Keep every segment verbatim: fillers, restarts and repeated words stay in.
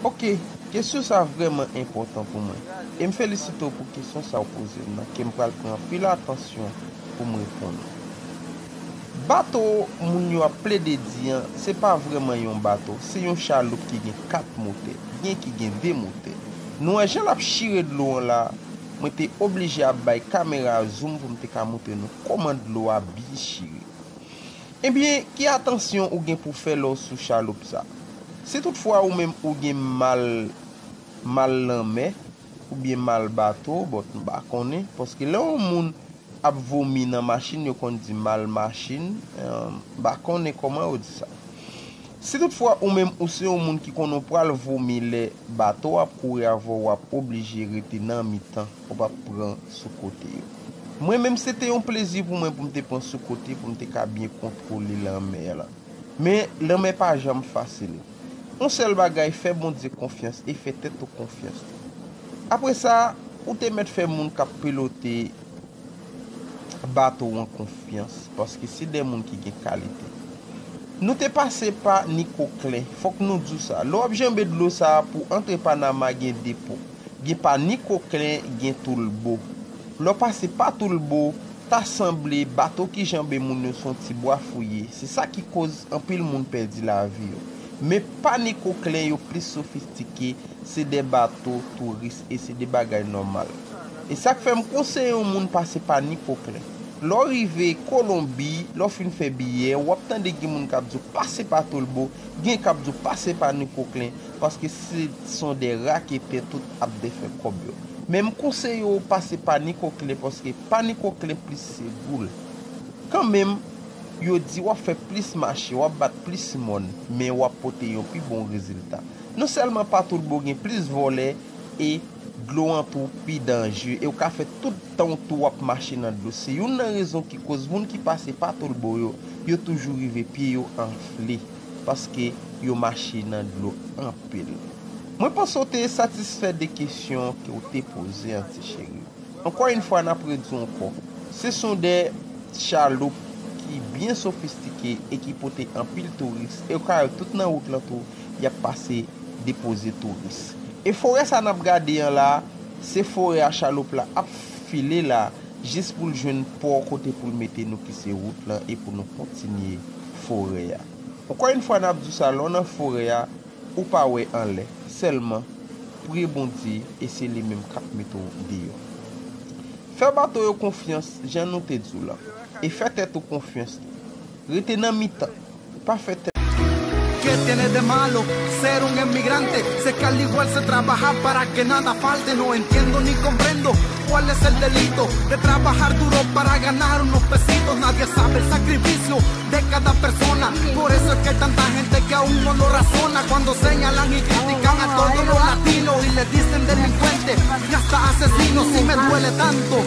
Ok, kesyon sa vrèman enpòtan pou mwen. E m felisite w pou kesyon sa w poze m nan, ke m pral pran anpil atansyon pou m reponn ou. Bato moun yo ap plede di an, se pa vrèman yon bato, se yon chaloup ki gen kat motè, gen ki gen de motè. Nou wè jan l ap chire dlo an la, mwen te oblije ap bay kamera zoom pou m te ka montre nou kòman dlo a byen chire. Ebyen, ki atansyon ou gen pou fè lè w sou chaloup sa? Si toutfwa ou menm ou gen mal, mal lanmè, oubyen mal bato, bon, m pa konnen, paske lè yon moun ap vomi nan machin, yo konn di mal machin, eh, m pa konnen kòman yo di sa. Si toutfwa ou menm ou se yon moun ki konnen w pral vomi lè bato ap kouri avè w, w ap oblije rete nan mitan, w p ap pran sou kote yo. Mwen menm, se te yon plezi pou mwen pou m te pran sou kote, pou m te ka byen kontwole lanmè lan. Men, lanmè pa janm fasil. Yon sèl bagay, fè Bondye konfyans e fè tèt ou konfyans tou. Apre sa, ou te mèt fè moun k ap pilote bato w an konfyans, paske se de moun ki gen kalite. Nou te pase pa Nikoklen, fòk nou di w sa. Lè w ap janbe dlo sa a pou antre Panama gen de pon. Gen pa Nikoklen, gen Toulbo. Lè w pase pa Toulbo, ta sanble bato ki janbe moun yo se yon ti bwa fouye. Se sa ki koz anpil moun pèdi lavi yo. Men pa Nikoklen yo plis sofistike, se de bato touris e se de bagay nòmal. E sa k fè m konseye yon moun pase pa Nikoklen. Lè w rive Kolonbi, lè w fin fè biyè, w ap tande gen moun k ap di w pase pa Toulbo, gen k ap di w pase pa Nikoklen, paske se son de raketè tout ap defè kòb yo. Men m konseye w pase pa Nikoklen, paske pa Nikoklen plis se goul. Kanmenm, yo di w ap fè plis mache, w ap bat plis mòn, men w ap pote yon pi bon rezilta. Non sèlman pa Toulbo gen plis vòlè, e dlo an tou pi danje, e w ka fè tout tan w tou w ap mache nan dlo. Se youn nan rezon ki koz moun ki pase pa Toulbo yo, yo toujou rive pye yo anfle, paske yo mache nan dlo anpil. Mwen panse w te satisfè de kesyon ke w te poze an, ti cheri. Ankò yon fwa, n ap redi w ankò, se son de chaloup ki byen sofistike e ki pote anpil touris, e w ka wè tout nan wout lan tou, y ap pase depoze touris. E forè sa n ap gade an la, se forè a chaloup la ap file la, jis pou l jwenn pò kote pou l mete nou ki se wout lan e pou nou kontinye forè a. Ankò yon fwa, n ap di w sa, lè w nan forè a, ou pa wè anlè, sèlman priye Bondye e se li menm k ap mete w deyò. Fè bato yo konfyans, jan nou te di w lan, e fè tèt ou konfyans tou. Rete nan mitan, pa fè tèt. ¿Qué tiene de malo ser un inmigrante? Sé que al igual se trabaja para que nada falte. No entiendo ni comprendo cuál es el delito de trabajar duro para ganar unos pesitos. Nadie sabe el sacrificio de cada persona. Por eso es que hay tanta gente que aún no lo razona cuando señalan y critican a todos los latinos y le dicen delincuentes y hasta asesinos. Y me duele tanto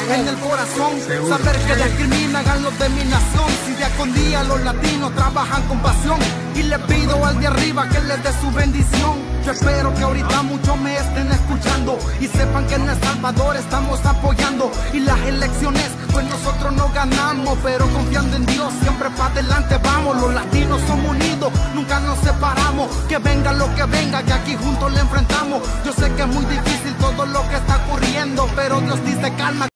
en el corazón saber que discriminan a los de mi nación. Si día con día los latinos trabajan con pasión y le pido al de arriba que les dé su bendición. Yo espero que ahorita muchos me estén escuchando y sepan que en El Salvador estamos apoyando y las elecciones pues nosotros no ganamos, pero confiando en Dios siempre pa' adelante vamos. Los latinos somos unidos, nunca nos separamos. Que venga lo que venga, que aquí juntos le enfrentamos. Yo sé que es muy difícil todo lo que está ocurriendo, pero Dios dice calma.